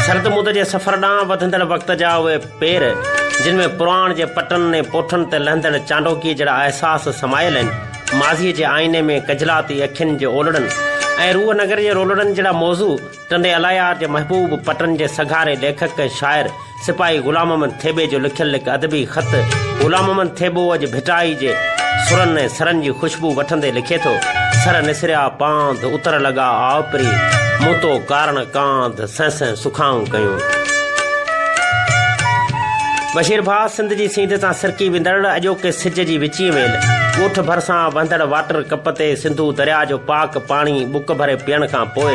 سرد مند جي سفر ڏانهن وڌندڙ وقت جا اهي پير، جن ۾ پراڻ جي پٽن ۽ پوٺن تي لهندڙ چانڊوڪيء جهڙا احساس سمايل آهن، ماضيء جي آئيني ۾ ڪجلاتي اکين جي اولڙن ۽ روح نگر جي رولڙن جهڙا موضوع ٽنڊي الايار جي محبوب پٽن جي سگهاري ليکڪ ۽ شاعر سپاهي غلام محمد ٿيٻي جو لکيل هڪ ادبي خط غلام محمد ٿيٻو اڄ ڀٽائي جي سرن ۽ سرن جي خوشبو وٺندي لکي ٿو، سر نسريا پانڌ، اتر لڳا آء پرين، مون تو ڪارڻ ڪانڌ، سين سين سکائون ڪيون. بشير ڀاء سنڌ جي سينڌ تان سرڪي ويندڙ اڄوڪي سج جي وچين ويل ڳوٺ ڀرسان وهندڙ واٽر ڪپ تي سنڌو درياء جو پاڪ پاڻي ٻڪ ڀري پيئڻ کان پوء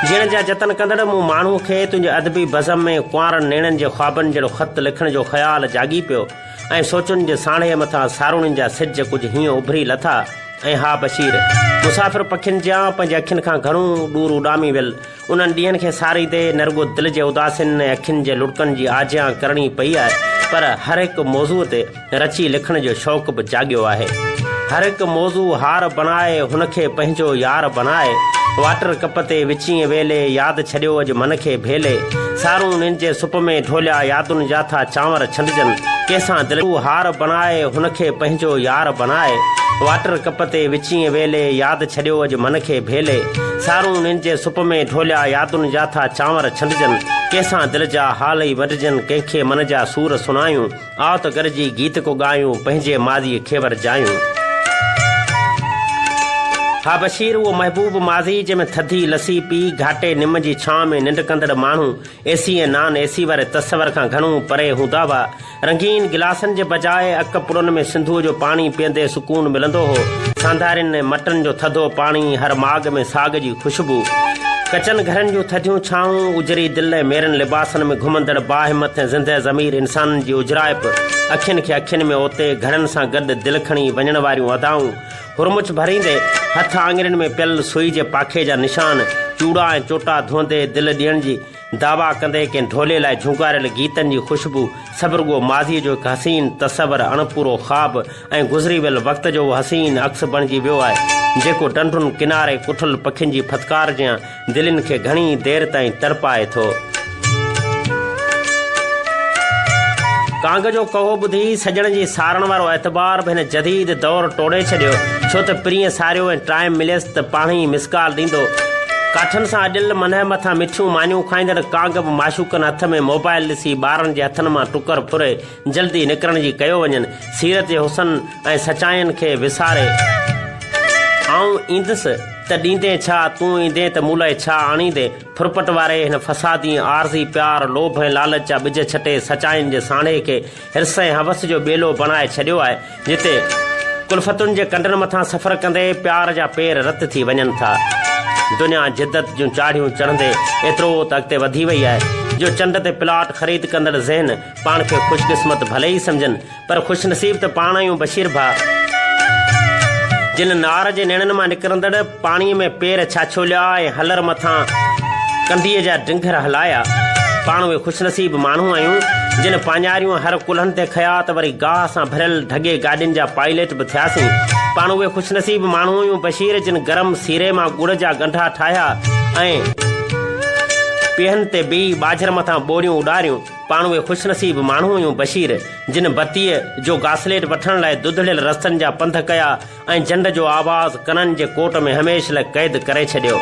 جيئڻ جا جتن ڪندڙ مون ماڻهوء کي تنهنجي ادبي بزم ۾ ڪنوارن نيڻن جي خوابن جهڙو خط لکڻ جو خيال جاڳي پيو ۽ سوچن جي ساڻيهه مٿان ساروڻين جا سج ڪجهه هيئن اڀري لٿا ۽ ها بشير! مسافر پکين جيان پنهنجي اکين کان گهڻو ڏور اڏامي ويل انهن ڏينهن کي ساريندي نه رڳو دل جي اداسين ۽ اکين جي لڙڪن جي آجيان ڪرڻي پئي آهي پر هر هڪ موضوع تي رچي لکڻ جو شوق به جاڳيو آهي. هر هڪ موضوع هار بڻائي هن کي پنهنجو يار بڻائي. واٽر ڪپ تي وچينء ويلي ياد ڇڏيو اڄ من کي ڀيلي. سارون نين جي سپ ۾ ڍوليا يادن جا ٿا چانور ڇنڊجن. ڪنهن سان دل هار بڻائي هن کي پنهنجو يار بڻائي. واٽر ڪپ تي وچينء ويلي ياد ڇڏيو اڄ من کي ڀيلي. سارون نين جي سپ ۾ ڍوليا يادن جا ٿا چانور ڇنڊجن. ڪنهن سان دل جا حال ئي ونڊجن ڪنهن کي من جا سور سڻايون. آء ته گڏجي گيت ڪو ڳايون، پنهنجي ماضيء کي ورجايون. ها بشير، اهو محبوب ماضي، جنهن ۾ ٿڌي لسي پي، گهاٽي نم جي ڇانء ۾ ننڊ ڪندڙ ماڻهو، اي سي ۽ نان اي سي واري تصور کان گهڻو پري هوندا هئا. رنگين گلاسن جي بجاء اڪ پڙن ۾ سنڌوء جو پاڻي پيئندي سڪون ملندو هو. سانڌارين ۽ مٽن جو ٿڌو پاڻي، هر ماڳ ۾ ساڳ جي خوشبو. ڪچن گهرن جون ٿڌيون ڇانئون، اجري دل ۽ ميرن لباسن ۾ گهمندڙ باهمت ۽ زندهه ضمير انسانن جي اجرائپ، اکين کي اکين ۾ اوتي، گهڙن سان گڏ دل کڻي وڃڻ واريون ادائون، هرمچ ڀريندي، هٿ آڱرين ۾ پيل سوئي جي پاکي جا نشان، چوڙا ۽ چوٽا ڌوئندي دل ڏيڻ جي دعويٰ ڪندي ڪنهن ڍولي لاء جهونگاريل گيتن جي خوشبو سڀ رڳو ماضيء جو هڪ حسين تصور، اڻپورو خواب ۽ گذري ويل وقت جو اهو حسين عڪس بڻجي ويو آهي، جيڪو ڍنڍن ڪناري ڪٺل پکين جي ڦٿڪار جيان دلين کي گهڻي دير تائين تڙپائي ٿو. ڪانگ جو ڪهو ٻڌي سڄڻ جي سارڻ وارو اعتبار به هن جديد دور ٽوڙي ڇڏيو، ڇو ته پرينء ساريو ۽ ٽائيم مليس ته پاڻهي ئي مس ڪال ڏيندو. ڪاٺن سان اڏيل منهه مٿان مٺيون مانيون کائيندڙ ڪانگ به معشوقن هٿ ۾ موبائل ڏسي ٻارن جي هٿن مان ٽڪر ڦري جلدي نڪرڻ جي ڪيو وڃن. سيرت جي حسن ۽ سچاين کي وساري. آئون ايندس ته ڏيندين ڇا، تون ايندين ته مون لاء ڇا آڻيندين؟ ڦرپٽ واري هن فسادي ۽ عارضي پيار، لوڀ ۽ لالچ جا ٻج ڇٽي سچاين جي ساڻيهه کي حرص ۽ هوس جو ٻيلو بڻائي ڇڏيو آهي، جتي ڪلفتن جي ڪنڊن مٿان سفر ڪندي پيار جا پير رت ٿي وڃن ٿا. دنيا جدت جون چاڙهيون چڙهندي ايترو ته اڳتي وڌي وئي آهي، جو چنڊ تي پلاٽ خريد ڪندڙ ذهن پاڻ کي خوش قسمت ڀلي ئي سمجهن، پر خوش نصيب ته پاڻ آهيون بشير ڀاء، جن نار جي نيڻن مان نڪرندڙ پاڻيء ۾ پير ڇاڇوليا ۽ هلر مٿان ڪنڍيء جا ڊنگهر هلايا. پاڻ اهي خوش نصيب ماڻهو آهيون، جن پاڃاريون هر ڪلهن تي کنيا ته وري گاهه سان ڀريل ڍڳي گاڏين جا پائليٽ به ٿياسين. پاڻ اهي خوش نصيب ماڻهو آهيون بشير، جن گرم سيري مان ڳڙ جا ڳنڍا ٺاهيا ۽ پيهن تي بيهي ٻاجهر مٿان ٻوڙيون اڏاريون. پاڻ اهي خوش نصيب ماڻهو آهيون بشير، جن بتيء جو گاسليٽ وٺڻ لاء ڌڌڙيل رستن جا پنڌ ڪيا ۽ جنڊ جو آواز ڪنن جي ڪوٽ ۾ هميشھ لاء قيد ڪري ڇڏيو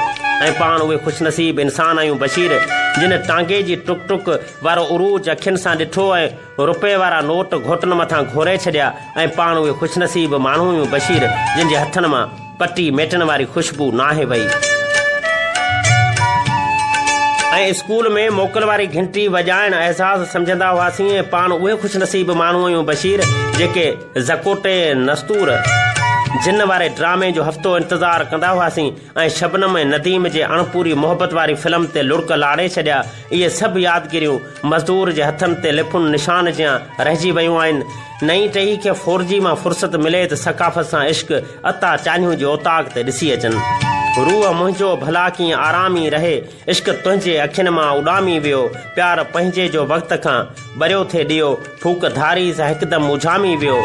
۽ پاڻ اهي خوش نصيب انسان آهيون بشير، جن ٽانگي جي ٽڪ ٽڪ وارو عروج اکين سان ڏٺو ۽ رپئي وارا نوٽ گهوٽن مٿان گهوري ڇڏيا ۽ پاڻ اهي خوش نصيب ماڻهو آهيون بشير، جن جي هٿن مان پٽي ميٽڻ واري خوشبو ناهي وئي. ۽ اسڪول ۾ موڪل واري گهنٽي وڄائڻ اعزاز سمجهندا هئاسين ۽ پاڻ اهي خوش نصيب ماڻهو آهيون بشير، جيڪي زڪوٽي نستور جن واري ڊرامي جو هفتو انتظار ڪندا هئاسين ۽ شبنم ۽ نديم جي اڻپوري محبت واري فلم تي لڙڪ لاڙي ڇڏيا. اهي سڀ يادگيريون مزدور جي هٿن تي لڦن نشان جيان رهجي ويون آهن. نئين ٽهي کي فورجي مان فرصت ملي ته ثقافت سان عشق عطا چانهيون جي اوطاق تي ڏسي اچن. روح منهنجو ڀلا ڪيئن آرامي رهي، عشق تنهنجي اکين مان اڏامي ويو، پيار پنهنجي جو وقت کان ٻريو ٿي ڏيئو، ڦوڪ ڌاري سان هڪدم اجهامي ويو.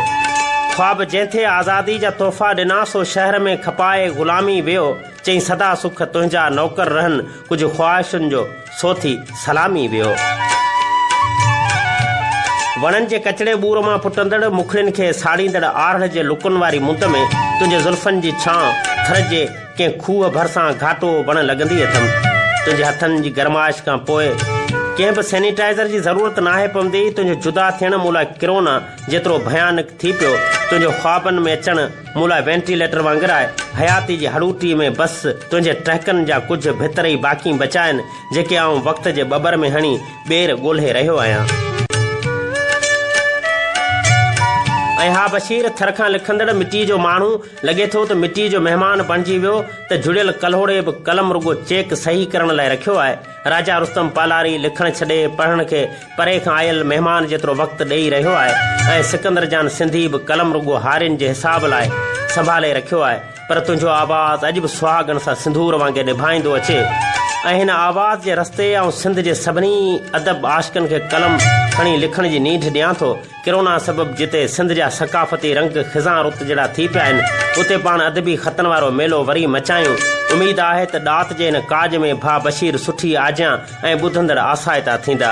خواب جنهن ٿي آزادي جا تحفا ڏنا سو شهر ۾ کپائي غلامي ويو. چئين سدا سک تنهنجا نوڪر رهن ڪجهه خواهشن جو سو ٿي سلامي ويو. وڻن جي ڪچڙي ٻور مان ڦٽندڙ مکڙين کي ساڙيندڙ آرهڙ جي لڪن واري مند ۾ تنهنجي زلفن جي ڇانء ٿر جي ڪنهن کوهه ڀرسان گهاٽو وڻ لڳندي اٿم. تنهنجي هٿن جي گرمائش کان پوء ڪنهن به سينيٽائيزر جي ضرورت ناهي پوندي. تنهنجو جدا ٿيڻ مون لاء ڪرونا جيترو ڀيانڪ ٿي پيو. تنهنجو خوابن ۾ اچڻ مون لاء وينٽيليٽر وانگر آهي. حياتي جي هڙوٽي ۾ بس تنهنجي ٽهڪن جا ڪجهه ڀتر ئي باقي بچا آهن، جيڪي آئون وقت جي ٻٻر ۾ هڻي ٻير ڳولهي رهيو آهيان. ۽ ها بشير، ٿر کان لکندڙ مٽيء جو ماڻهو، لڳي ٿو ته مٽيء جو مهمان بڻجي ويو ته جڙيل ڪلهوڙي به قلم رڳو چيڪ صحيح ڪرڻ لاء رکيو آهي. راجا رستم پالاري لکڻ ڇڏي پڙهڻ کي پري کان آيل مهمان جيترو وقت ڏيئي رهيو آهي ۽ سڪندر جان سنڌي به قلم رڳو هارين جي حساب لاء سنڀالي رکيو آهي پر تنهنجو آواز اڄ به سهاڳڻ سان سنڌور وانگي نڀائيندو اچي ۽ هن آواز جي رستي آئون سنڌ جي سڀني ادب عاشقن کي قلم کڻي لکڻ جي نينڍ ڏيان ٿو. ڪرونا سبب جتي سنڌ جا ثقافتي رنگ خزان رت جهڙا ٿي پيا آهن، اتي پاڻ ادبي خطن وارو ميلو وري مچايون. اميد آهي ته ڏات جي هن ڪاڄ ۾ ڀاء بشير سٺي آجيان ۽ ٻڌندڙ آسائتا ٿيندا.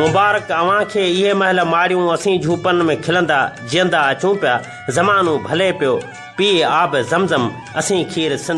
مبارڪ اوهان کي اهي مهل ماڙيون اسين جهوپن ۾ کلندا جيئندا اچون پيا. زمانو ڀلي پيو پيئي آب زم زم اسين کير سنڌ.